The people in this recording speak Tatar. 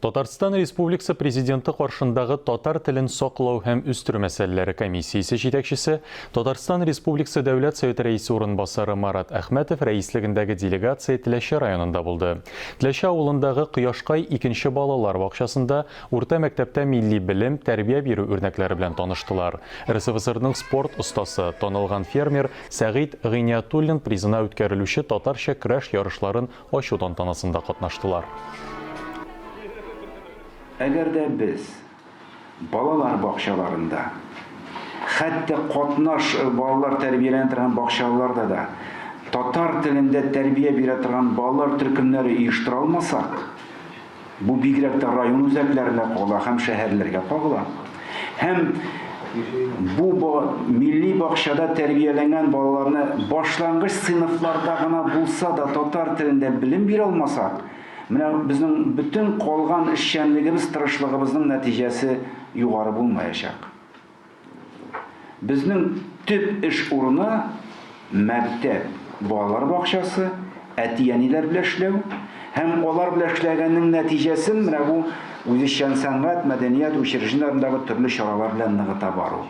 Татарстан Республикасы Президенты каршындагы татар телен саклау һәм үстерү мәсьәләләре комиссиясе җитәкчесе, Татарстан Республикасы Дәүләт Советы Рәисе урынбасары Марат Әхмәтов рәислегендәге делегация Теләче районында булды. Теләче авылындагы Кояшкай икенче балалар бакчасында, урта мәктәптә милли белем, тәрбия бирү үрнәкләре белән таныштылар. РСФСРның спорт остасы, танылган фермер Сәгыйть Гыйниятуллин призына үткәрелүче татарча көрәш ярышларын ачу тантанасында катнаштылар. Әгәр дә без балалар бакчаларында, хәтта катнаш балалар тәрбияләнә торган бакчаларда да татар телендә тәрбия бирә торган балалар төркемнәре оештыра алмасак, Бу бигрәк тә район үзәкләренә кагыла һәм шәһәрләргә кагыла. Һәм бу милли бакчада тәрбияләнгән балаларны башлангыч сыйныфларда гына булса да татар телендә белем бирә алмасак, менә безнең бөтен калган эшчәнлегебез, тырышлыгыбызның нәтиҗәсе югары булмаячак. Безнең төп эш урыны мәктәп, балалар бакчасы, әти-әниләр белән эшләү һәм алар белән эшләгәннең нәтиҗәсен менә бу үзешчән сәнгать, мәдәният учреждениеләрендәге төрле чаралар белән ныгыта бару.